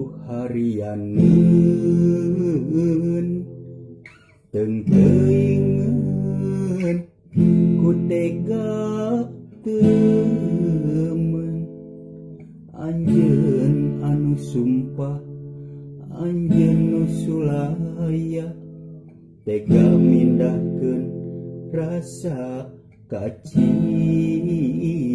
Ku harianeun teung-teuingeun ku tega teumeun anjeun anu sumpah anjeun nu sulaya tega mindahkeun rasa kacinta.